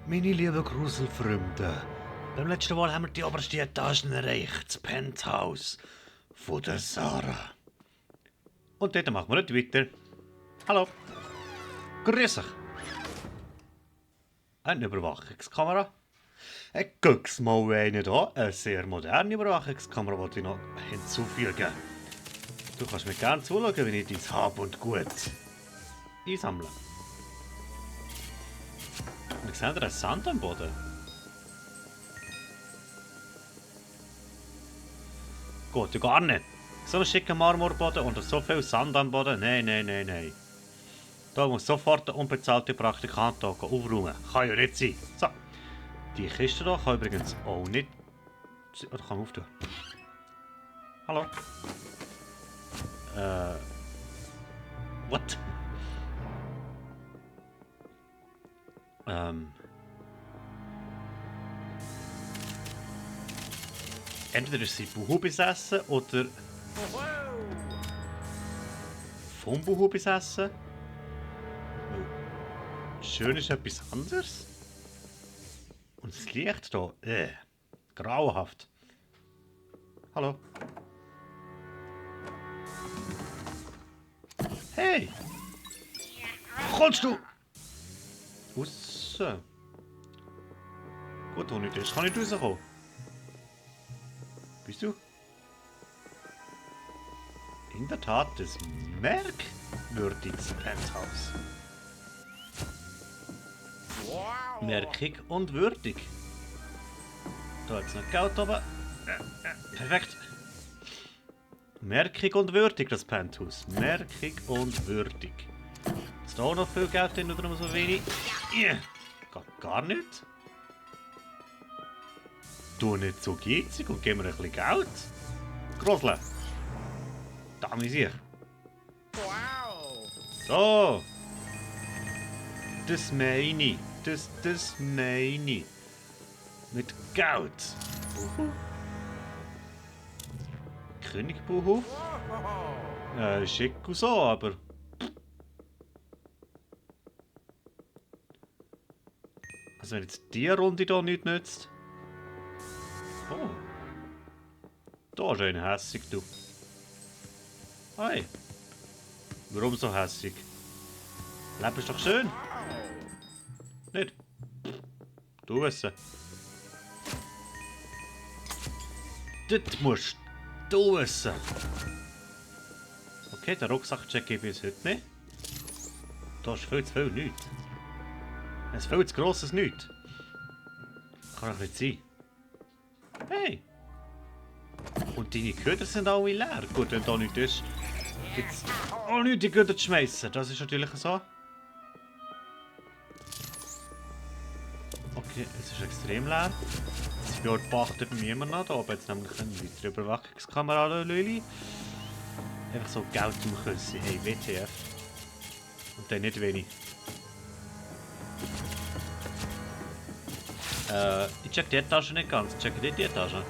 Meine lieben Gruselfreunde, beim letzten Mal haben wir die oberste Etage erreicht, das Penthouse von der Sarah. Und dort machen wir nicht weiter. Hallo. Grüß dich. Eine Überwachungskamera. Guck's mal einen da. Eine sehr moderne Überwachungskamera, die ich noch hinzufügen. Du kannst mir gerne zuschauen, wenn ich dein Hab und Gut einsammle. Wir sehen da Sand am Boden. Geht ja gar nicht. So ein schicker Marmorboden und so viel Sand am Boden. Nein. Da muss sofort der unbezahlte Praktikant hier aufräumen. Kann ja nicht sein. So. Die Kiste hier kann übrigens auch nicht... Oder kann man auftun? Hallo? What? Entweder ist sie Buhu besessen oder... vom Buhu besessen. Schön ist etwas anderes. Und das Licht hier, grauenhaft. Hallo? Hey! Kommst du? Raus. Gut, wo nicht ist, kann ich rauskommen. Bist du? In der Tat das merkwürdiges Penthouse. Merkig und würdig. Da jetzt noch Geld oben. Perfekt. Merkig und würdig, das Penthouse. Merkig und würdig. Ist da auch noch viel Geld drin oder nur so wenig? Yeah. Geht gar nicht. Du nicht so geizig und gib mir ein bisschen Geld. Grosle. Da mich sicher. So. Das meine ich. Das meine ich. Mit Geld. Buhu. König Buhu. Schick und so, aber... Also wenn jetzt die Runde hier nichts nützt... Oh. Da ist einer hässig, du. Hey. Warum so hässig? Leben ist doch schön. Nicht? Du wissen. Das musst du wissen. Okay, den Rucksack checke ich bis heute nicht. Da ist viel zu viel nichts. Ein viel zu grosses Nichts. Kann doch nicht sein. Hey! Und deine Köder sind alle leer. Gut, wenn da nichts ist, gibt es auch nichts, die Köder zu schmeißen. Das ist natürlich so. Okay, es ist extrem leer. Das Fjord beachtet mich immer noch. Da oben jetzt nämlich eine weitere Überwachungskamera. Lüli. Einfach so Geld zum Küssen. Hey, WTF. Und dann nicht wenig. Ich check die Etage nicht ganz. Check die Etage.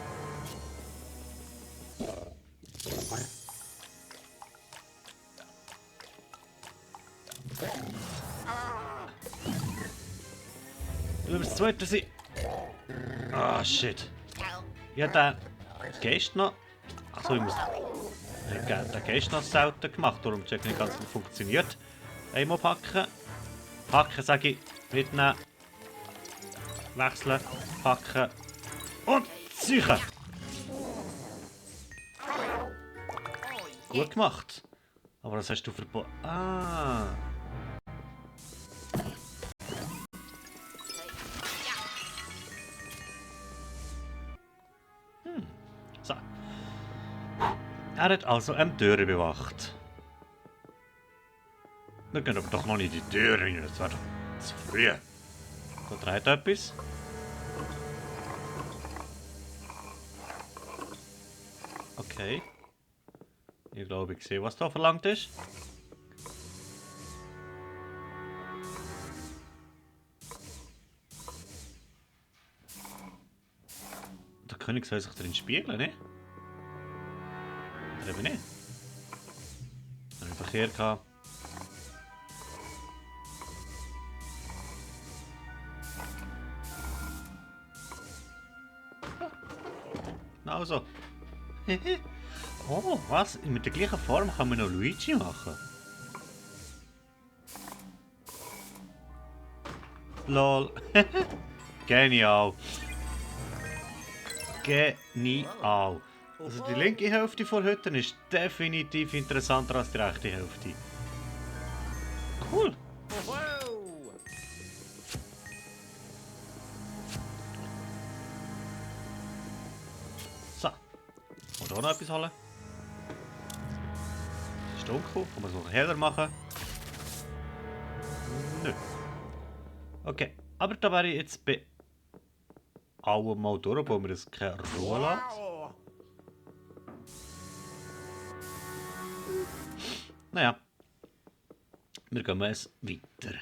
Du bist das zweite sein. Ah, shit. Ich hab den Geist noch. Achso, ich muss. Ich hab den Geist noch selten gemacht, darum check nicht ganz, wie funktioniert. Einmal packen. Packen, sage ich. Mitnehmen. Wechseln. Packen. Und ziehen. Gut gemacht. Aber das hast du verboten. Ah. So. Er hat also eine Tür bewacht. Wir gehen aber doch noch nicht in die Tür rein, das wäre doch zu früh. Da dreht etwas. Okay. Ich glaube, ich sehe, was da verlangt ist. Der König soll sich drin spiegeln, ne? Oder eben nicht? Habe ich Verkehr gehabt. Genau so. Oh, was? Mit der gleichen Form kann man noch Luigi machen. Lol. Genial. Genial. Also die linke Hälfte von Hütte ist definitiv interessanter als die rechte Hälfte. Cool. So. Und auch noch etwas holen. Das ist dunkel. Kann man es noch heller machen? Nö. Okay. Aber da wäre ich jetzt bei allem mal durch, wo wir das keine Ruhe lässt. Naja. Wir gehen jetzt weiter.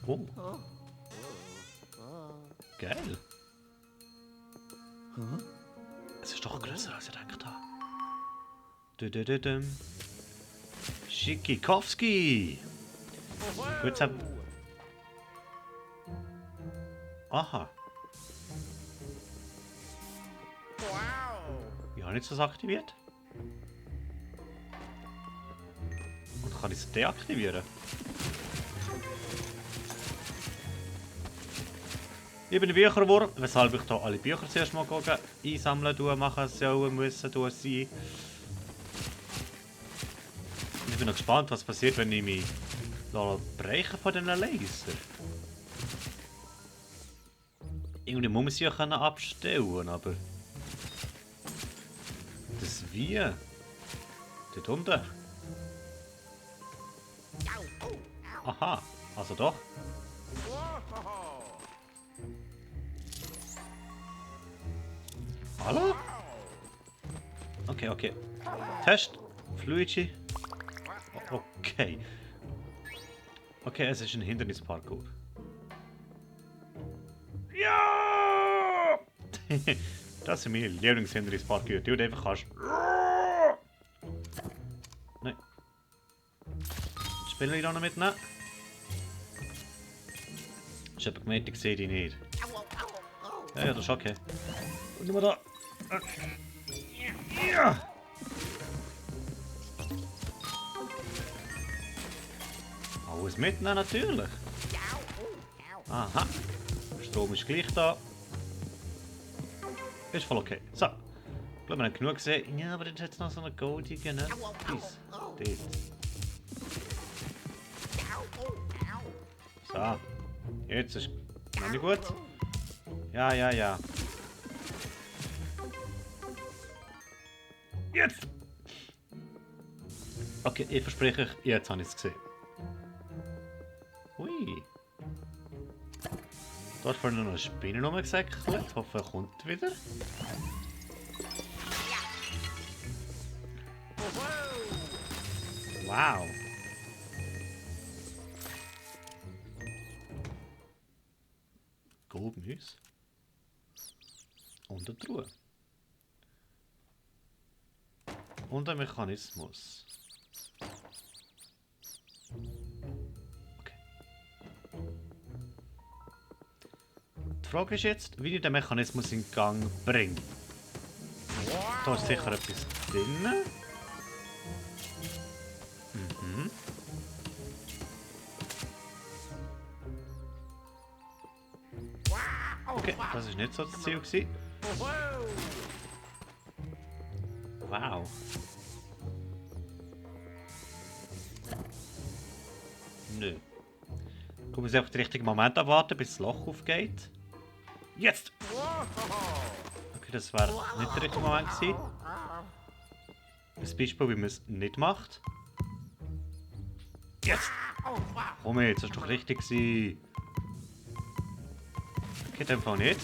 Oh. Geil. Es ist doch größer als ich gedacht habe. Schikikowski. Gut, jetzt hab... Aha. Wie habe ich das aktiviert? Und kann ich es deaktivieren? Ich bin ein Bücherwurm, weshalb ich hier alle Bücher zuerst mal einsammeln, machen sollen, müssen, sein. Ich bin noch gespannt, was passiert, wenn ich mich brechen von diesen Laser. Irgendwie muss man sie ja abstellen, aber... Das wie? Dort unten? Aha, also doch. Hallo? Okay, okay. Test. Luigi. Okay. Okay, es ist ein Hindernisparcours. Ja! Das sind meine Lieblingshindernisparcours. Die du einfach kannst. Nein. Spielen wir da noch mitnehmen? Ich habe gemeint, ich sehe die nicht. Ja, ja, das ist okay. Und nur da. Ja! Alles mitnehmen natürlich. Aha. Der Strom ist gleich da. Ist voll okay. So. Ich glaube, wir haben genug gesehen. Ja, aber jetzt hat es noch so eine goldige, ne? Dort. So. Jetzt ist noch nicht gut. Ja, ja, ja. Jetzt! Okay, ich verspreche euch, jetzt habe ich es gesehen. Hui. Da ist vorhin noch eine Spinne rumgesäckelt. Ich hoffe, er kommt wieder. Wow. Goldmüs. Und eine Truhe. Und ein Mechanismus. Okay. Die Frage ist jetzt, wie ich den Mechanismus in Gang bringe. Da ist sicher etwas drin. Mhm. Okay, das ist nicht so das Ziel gewesen. Wow. Nö. Ich muss einfach den richtigen Moment abwarten, bis das Loch aufgeht. Jetzt! Okay, das wäre nicht der richtige Moment gewesen. Ein Beispiel, wie man es nicht macht. Jetzt! Komm jetzt, das war doch richtig gewesen. Geht einfach nicht.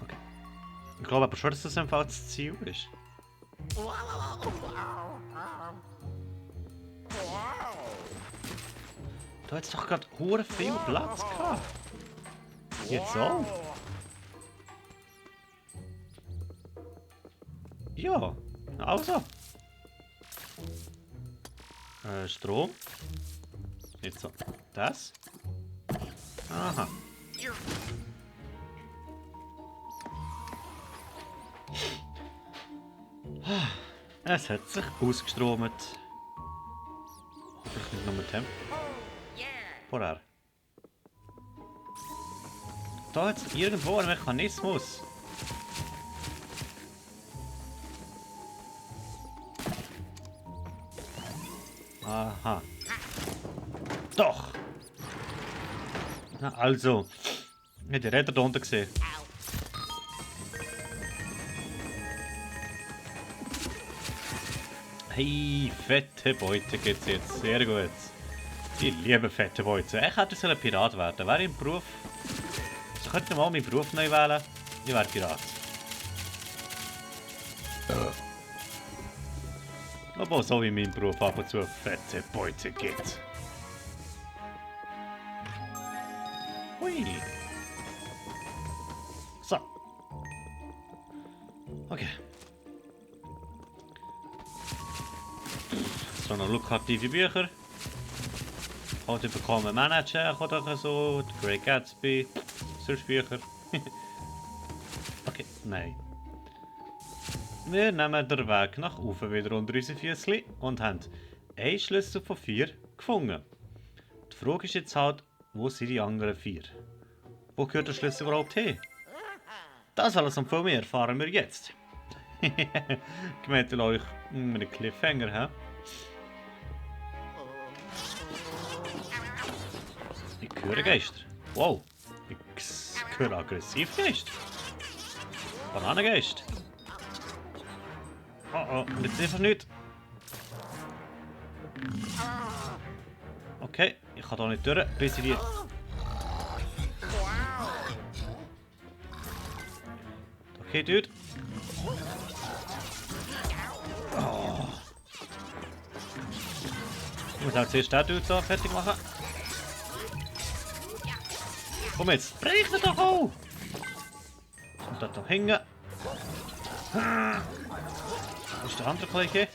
Okay. Ich glaube aber schon, dass das einfach das Ziel ist. Da hat es doch gerade hure viel Platz gehabt. Jetzt auch. Ja, also. Strom. Jetzt so. Das. Aha. Es hat sich ausgestromt. Hoffentlich nicht nur mit dem. Vorher. Da hat es irgendwo einen Mechanismus. Aha. Doch! Na also. Ich habe die Räder da unten gesehen. Hey, fette Beute geht's jetzt. Sehr gut. Ich liebe fette Beute. Ich hätte ein Pirat werden. Wäre im Beruf. Ich könnte mal meinen Beruf neu wählen. Ich wäre Pirat. Aber so wie mein Beruf ab und zu fette Beute gibt. Hui. So. Okay. So noch lukrative Bücher. Heute bekommen Manager oder so, The Great Gatsby, solche Bücher. Okay, nein. Wir nehmen den Weg nach oben wieder unter unsere Füßchen und haben einen Schlüssel von 4 gefunden. Die Frage ist jetzt halt, wo sind die anderen 4? Wo gehört der Schlüssel überhaupt hin? Das alles und viel mehr erfahren wir jetzt. Gemeint ihr euch einen Cliffhanger, hä? Ich höre Geister. Wow, ich höre aggressiv Geister. Bananengeist. Oh oh, jetzt einfach nicht. Okay, ich kann da nicht durch, bis ich die... Okay, Dude. Oh. Ich muss auch zuerst den Dude da fertig machen. Komm jetzt, brich ihn doch auch! Und dort noch hängen. Wo ist der andere Kollege?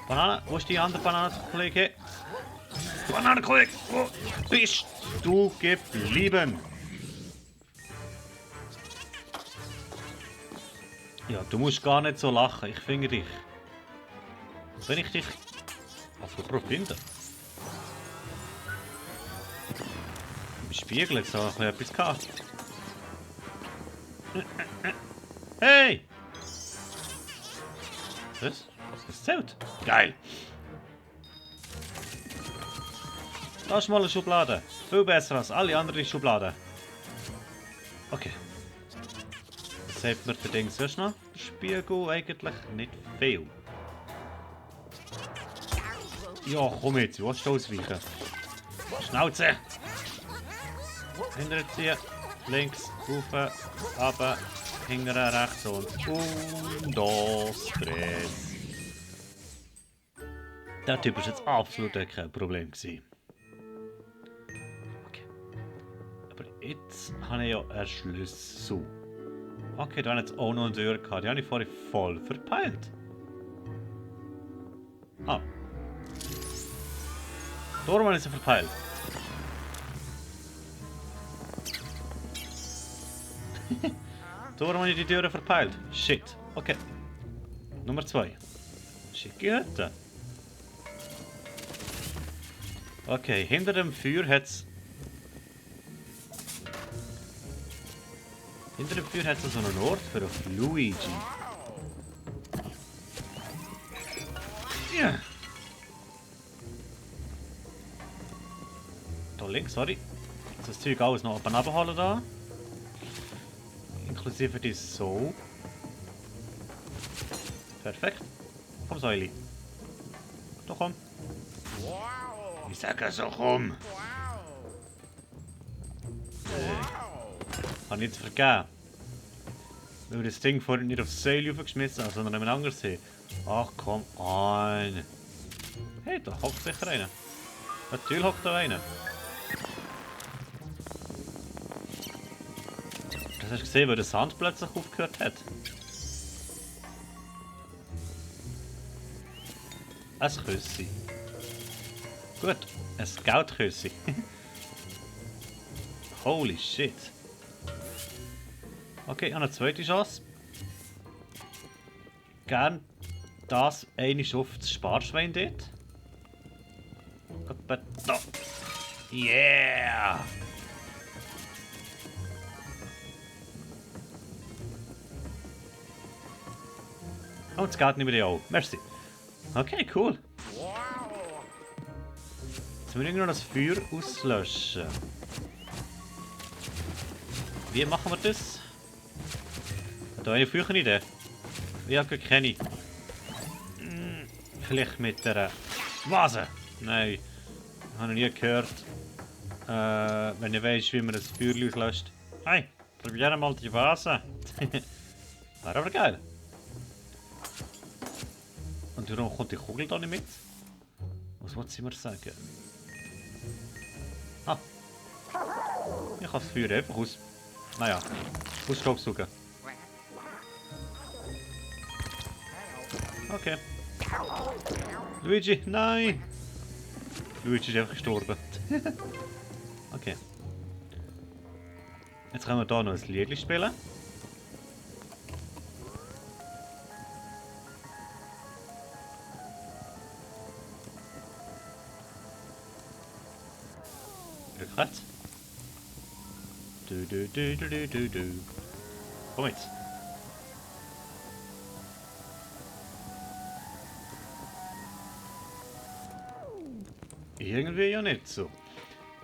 Banane, wo ist die andere Bananenkollege? Bananenkollege, wo bist du geblieben? Ja, du musst gar nicht so lachen, ich finde dich. Wenn ich dich... Apropos finde. Im Spiegel hat es auch etwas gehabt. Hey! Was? Das zählt. Geil! Das ist mal eine Schublade. Viel besser als alle anderen Schubladen. Okay. Was hat mir der Ding sonst noch? Der Spiegel eigentlich nicht viel. Ja, komm jetzt, du willst ausweichen. Schnauze! Hinterziehen. Links, rauf, runter, hinten, rechts und dos, tres. Der Typ war jetzt absolut kein Problem gewesen. Okay. Aber jetzt habe ich ja einen Schlüssel. Okay, da habe ich jetzt auch noch eine Tür gehabt. Die habe ich vorhin voll verpeilt. Ah. Darum habe ich sie verpeilt. Darum habe ich die Türen verpeilt. Shit. Okay. Nummer 2. Schicke Hütte. Okay, hinter dem Feuer hat es... Hinter dem Feuer hat es so einen Ort für auf Luigi. Ja. Da links, sorry. Das Zeug alles noch oben abholen da. Inklusive die so. Perfekt. Komm, Säuli. Doch komm. Ich sage so, komm. Habe ich jetzt vergeben. Weil wir das Ding vorhin nicht aufs Säule aufgeschmissen haben, sondern an einem anderen See. Ach komm an. Hey, da hockt sicher einer. Natürlich hockt da einer. Das hast du gesehen, wo der Sand plötzlich aufgehört hat. ein Küssi. Gut, ein Geldküssi. Holy shit. Okay, ich habe eine zweite Chance. Gern das eine auf das Sparschwein dort. Etwa da. Yeah! Oh, das geht nicht mehr auch. Merci. Okay, cool. Jetzt müssen wir noch das Feuer auslöschen. Wie machen wir das? Da habe ich eine Idee. Ich habe keine. Vielleicht mit der Vase. Nein, habe ich nie gehört. Wenn ich weiss, wie man das Feuer auslöscht. Hey, probieren mal die Vase. Wäre aber geil. Und warum kommt die Kugel da nicht mit? Was wollte sie mir sagen? Ah. Ich kann das Feuer einfach aus. Naja, ausstaubsaugen. Okay. Luigi, nein! Luigi ist einfach gestorben. Okay. Jetzt können wir hier noch ein Lied spielen. Rückwärts. Du. Komm jetzt. Irgendwie ja nicht so.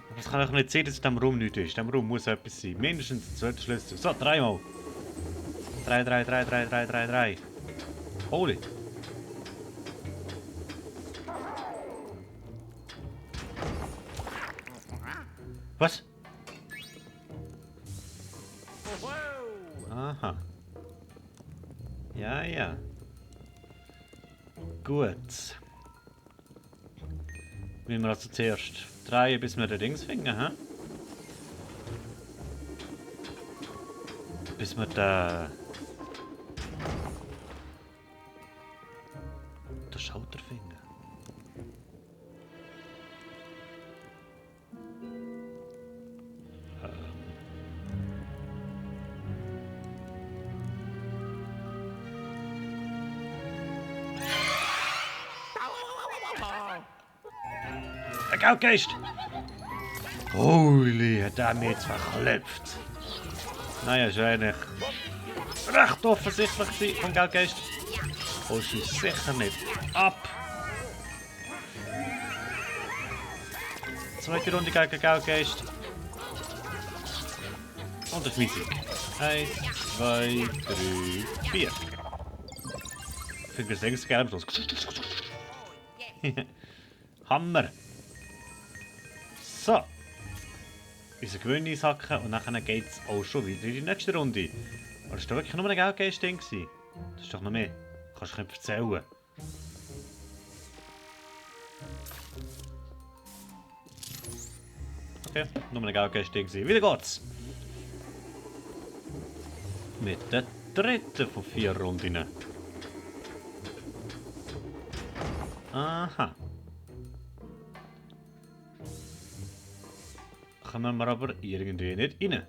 Aber es kann auch nicht sehen, dass in diesem Raum nichts ist. In diesem Raum muss etwas sein. Mindestens ein zweiter Schlüssel. So, dreimal. 3. Holy. Was? Aha. Ja. Gut. Müssen wir also zuerst drehen, bis wir den Dings finden, hä? Bis wir den Schalter finden. Ein Geldgeist! Holy, hat er mich jetzt verklebt. Naja, ist eigentlich recht offensichtlich gewesen vom Geldgeist. Oh, schießt sicher nicht ab. Zweite Runde gegen Geldgeist. Und das Musik. 1, 2, 3, 4. Ich finde das längst gelb aus. Hammer. So. Unser Gewinn einsacken und dann geht es auch schon wieder in die nächste Runde. Aber das war wirklich nur ein Geldgeist-Ding. Das ist doch noch mehr. Kannst du nicht erzählen. Okay, nur ein Geldgeist-Ding. Wieder geht's. Mit der dritten von 4 Runden. Aha. Kommen wir aber irgendwie nicht rein.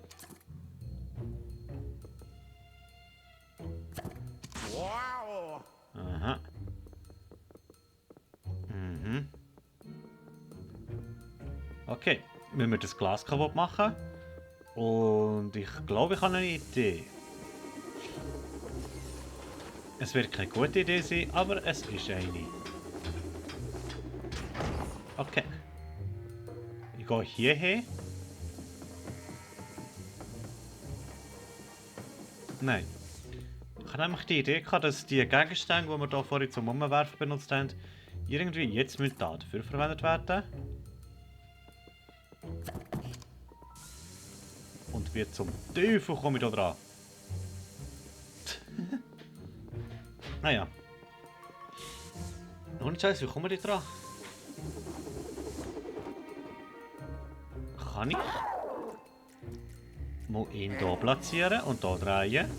Aha. Okay, müssen wir das Glas kaputt machen. Und ich glaube, ich habe eine Idee. Es wird keine gute Idee sein, aber es ist eine. Okay. Ich gehe hierher. Nein. Ich habe nämlich die Idee gehabt, dass die Gegenstände, die wir hier vorhin zum Umwerfen benutzt haben, irgendwie jetzt dafür verwendet werden. Und wie zum Teufel komme ich da dran? Naja. Ohne Scheiß, wie komme ich dran? Kann ich mal ihn hier platzieren und hier drehen?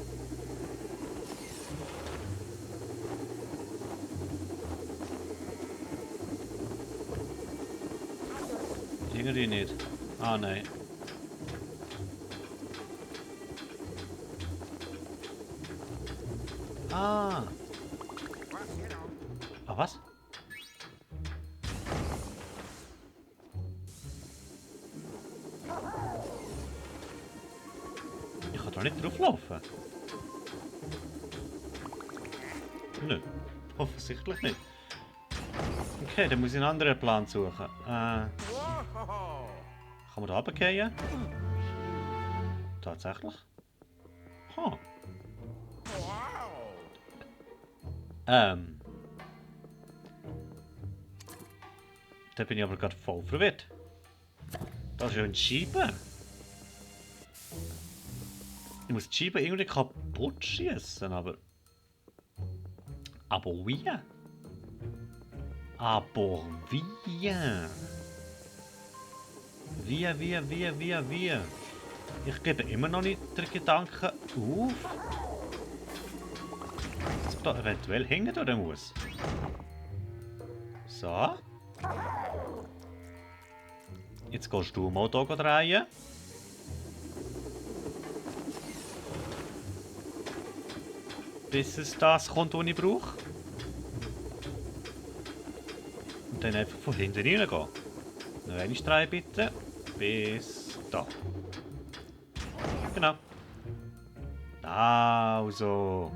Irgendwie nicht. Ah, nein. Ah. Ah, was? Ich kann da nicht drauflaufen. Nö. Offensichtlich nicht. Okay, dann muss ich einen anderen Plan suchen. Kann man da runtergehen? Tatsächlich? Huh. Da bin ich aber gerade voll verwirrt. Da ist ja ein Scheibe. Ich muss die Scheibe irgendwie kaputt schießen, aber... Aber wie? Aber wie? Wie? Ich gebe immer noch nicht den Gedanken auf, dass ich da eventuell hängen oder muss. So. Jetzt gehst du mal hier drehen. Bis es das kommt, was ich brauche. Und dann einfach von hinten reingehen. Noch eine drehen bitte. Bis da. Genau. Also.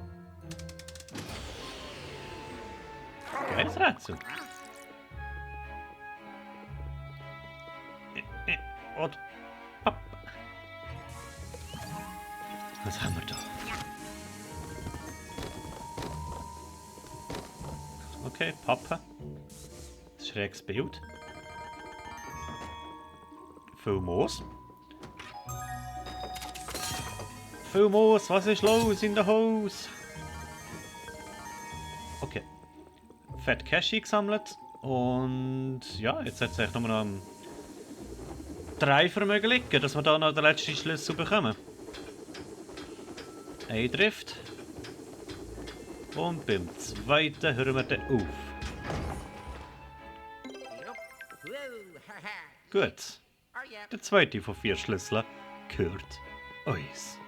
Geiles Rätsel. Und hopp. Was haben wir da? Okay, Pappe. Schräges Bild. Viel Moos. Viel Moos, was ist los in der Haus? Okay. Fett Cash eingesammelt. Und ja, jetzt hat es eigentlich nur noch am 3 Vermögen liegen, dass wir da noch den letzten Schlüssel bekommen. Ein trifft. Und beim zweiten hören wir dann auf. Gut. Der zweite von 4 Schlüsseln gehört uns.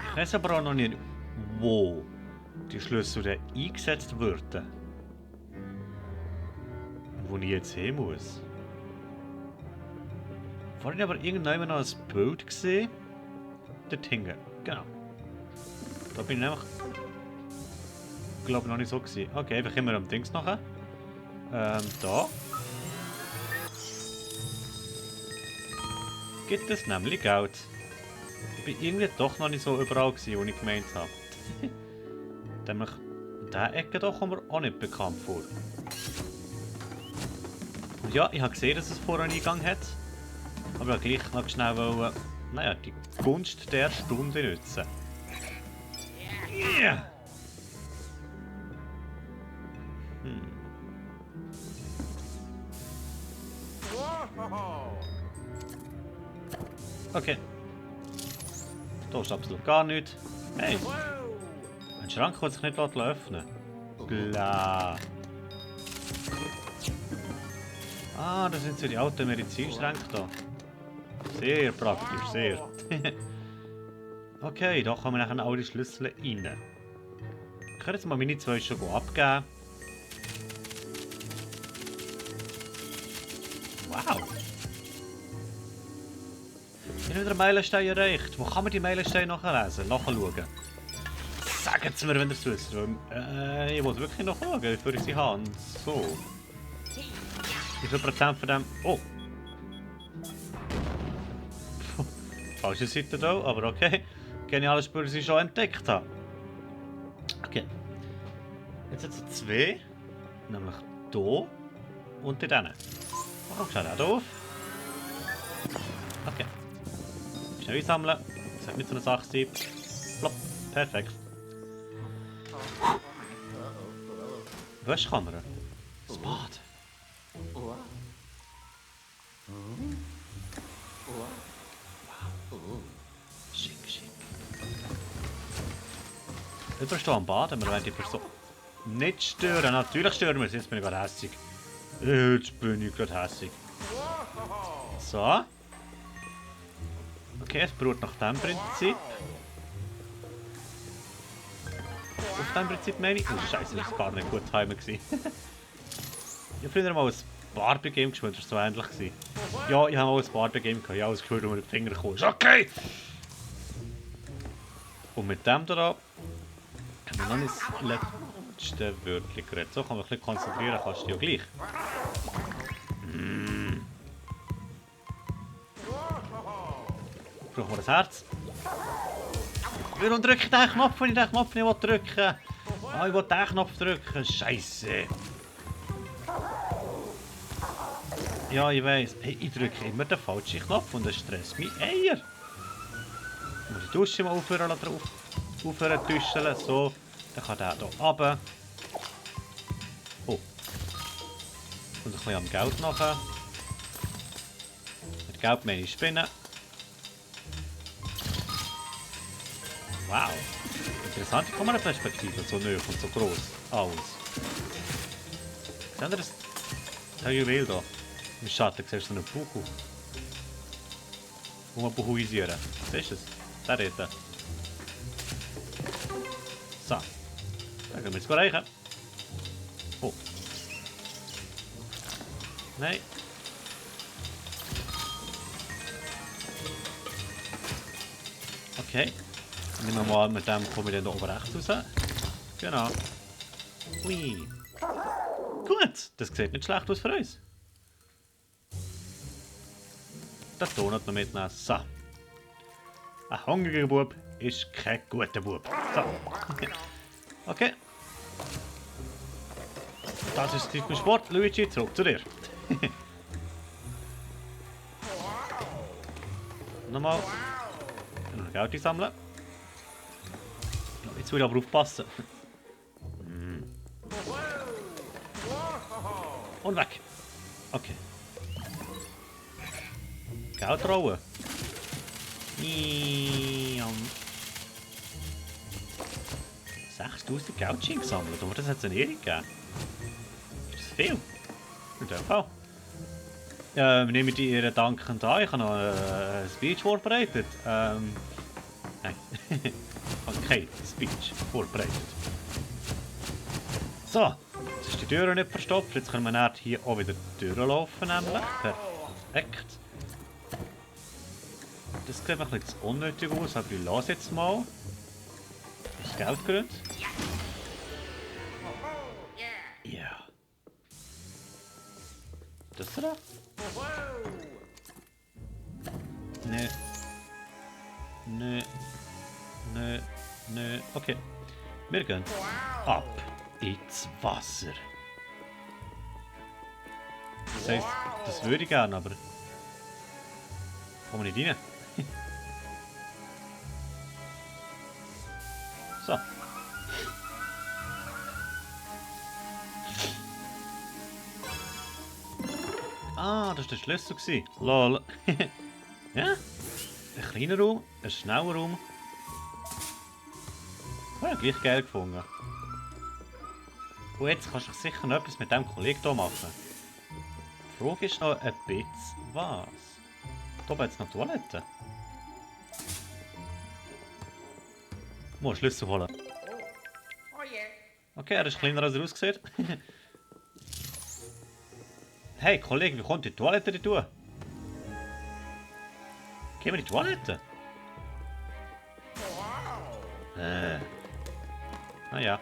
Ich weiß aber auch noch nicht, wo die Schlüssel dann eingesetzt werden. Wo ich jetzt hin muss. Vorhin aber irgendwann noch ein Bild gesehen. Dort hinten. Genau. Da bin ich nämlich... glaube noch nicht so gewesen. Okay, einfach immer am Dings nachher. Da. Gibt es nämlich Geld. Ich bin irgendwie doch noch nicht so überall gewesen, wo ich gemeint habe. Nämlich diese Ecke da kommt mir auch nicht bekannt vor. Und ja, ich habe gesehen, dass es vorher einen Eingang hat. Aber gleich noch schnell wollen, naja, die Gunst der Stunde nutzen. Yeah. Okay. Da ist absolut gar nichts. Hey! Ein Schrank kann sich nicht öffnen. Bla. Ah, das sind so die alten Medizinschränke da. Sehr praktisch, sehr. Okay, da kommen nachher alle Schlüssel rein. Ich kann jetzt mal meine 2 schon abgeben. Wow! Ich habe wieder einen Meilenstein erreicht. Wo kann man die Meilensteine nachlesen? Nachschauen. Sagt es mir, wenn ihr es wisst. Ich muss wirklich nachschauen, bevor ich sie habe. So. Wie viel Prozent von dem... Oh! Falsche Seite da, aber okay. Geniale Spur, die ich schon entdeckt habe. Okay. Jetzt hat es 2. Nämlich hier und in diesen. Warum schaut er da auf? Okay. Schnell einsammeln. Das sollte nicht so eine Sache sein. Plopp. Perfekt. Wäschkammer. Das Bad. Wow. Schick, schick. Jemand steht am Baden, wir wollen die Person nicht stören. Natürlich stören wir sie, jetzt bin ich gerade hässig. Jetzt bin ich gerade hässig. So. Okay, es beruht nach dem Prinzip. Auf dem Prinzip meine ich. Oh Scheiße, das war gar nicht gut Timer. Ich habe früher mal ein Barbie-Game gespielt, das war so ähnlich gewesen. Ja, ich habe mal ein Barbie-Game gehabt. Ja, das Gefühl, wo mir die Finger gekommen ist. Okay! Und mit dem da haben wir noch nicht das letzte Wörtchen geredet. So kann man ein bisschen konzentrieren, kannst du ja gleich. Brauchen wir das Herz? Warum drücke ich den Knopf, wenn ich den Knopf nicht drücken will? Ah, ich will den Knopf drücken. Scheiße. Ja, ich weiss. Hey, ich drücke immer den falschen Knopf und das stresst mich Eier. Ich muss die Dusche mal aufhören zu tuscheln. So, dann kann der hier runter. Oh. Und ein bisschen am Geld nachher. Mit Geld meine ich Spinnen. Wow. Interessante Kameraperspektive, so neu und so groß. Alles. Seht ihr das? Das Juwel hier. Im Schatten siehst du so einen Buchu. Wo wir buchuisieren. Siehst du es? Der dort. So. Dann können wir jetzt erreichen. Oh. Nein. Okay. Nehmen wir mal, mit dem komme ich dann da oben rechts raus. Genau. Hui. Gut, das sieht nicht schlecht aus für uns. Das Donut noch mitnehmen. So. Ein hungriger Bub ist kein guter Bub. So. Okay. Das ist Zeit für Sport. Luigi, zurück zu dir. Nochmal. Noch Geld sammeln. Jetzt will ich aber aufpassen. Und weg. Okay. Geld rollen. 6000 Geldscheine gesammelt, aber das hat es eine Ehre gegeben. Ist das viel? In dem Fall. Wir nehmen die Ehre dankend an. Ich habe noch ein Speech vorbereitet. Nein. Ich habe kein Speech vorbereitet. So, jetzt ist die Tür nicht verstopft. Jetzt können wir hier auch wieder durchlaufen. Nämlich. Perfekt. Das sieht mir ein bisschen zu unnötig aus, aber ich lasse jetzt mal. Aus Geldgründen. Ja. Das da? Nö. Nö. Nö. Nö. Okay. Wir gehen ab ins Wasser. Das heisst, das würde ich gerne, aber kommen wir nicht rein. So. Ah, das war der Schlüssel. Lol. Ja? Ein kleiner Raum, ein schneller Raum. Ja, gleich geil gefunden. Und jetzt kannst du sicher noch etwas mit diesem Kollegen hier machen. Die Frage ist noch ein bisschen was. Da oben hat es noch Toilette. Ich muss Schlüssel holen. Okay, er ist kleiner als er aussieht. Hey Kollege, wie kommt die Toilette rein? Gehen wir in die Toilette? Naja.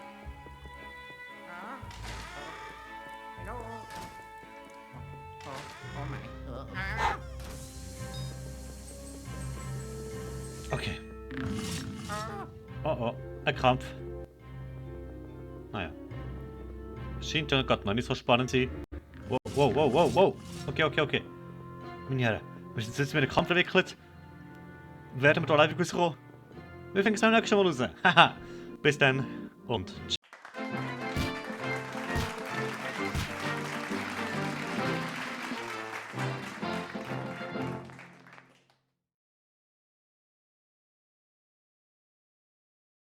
Okay. Oh oh, ein Kampf. Naja. Scheint ja gerade noch nicht so spannend sein. Wow, wow, wow, wow, wow. Okay, okay, okay. Meine Herren, wir sind jetzt mit einem Kampf verwickelt. Werden wir da live rauskommen? Wir fangen es beim nächsten Mal raus. Haha. Bis dann und ciao.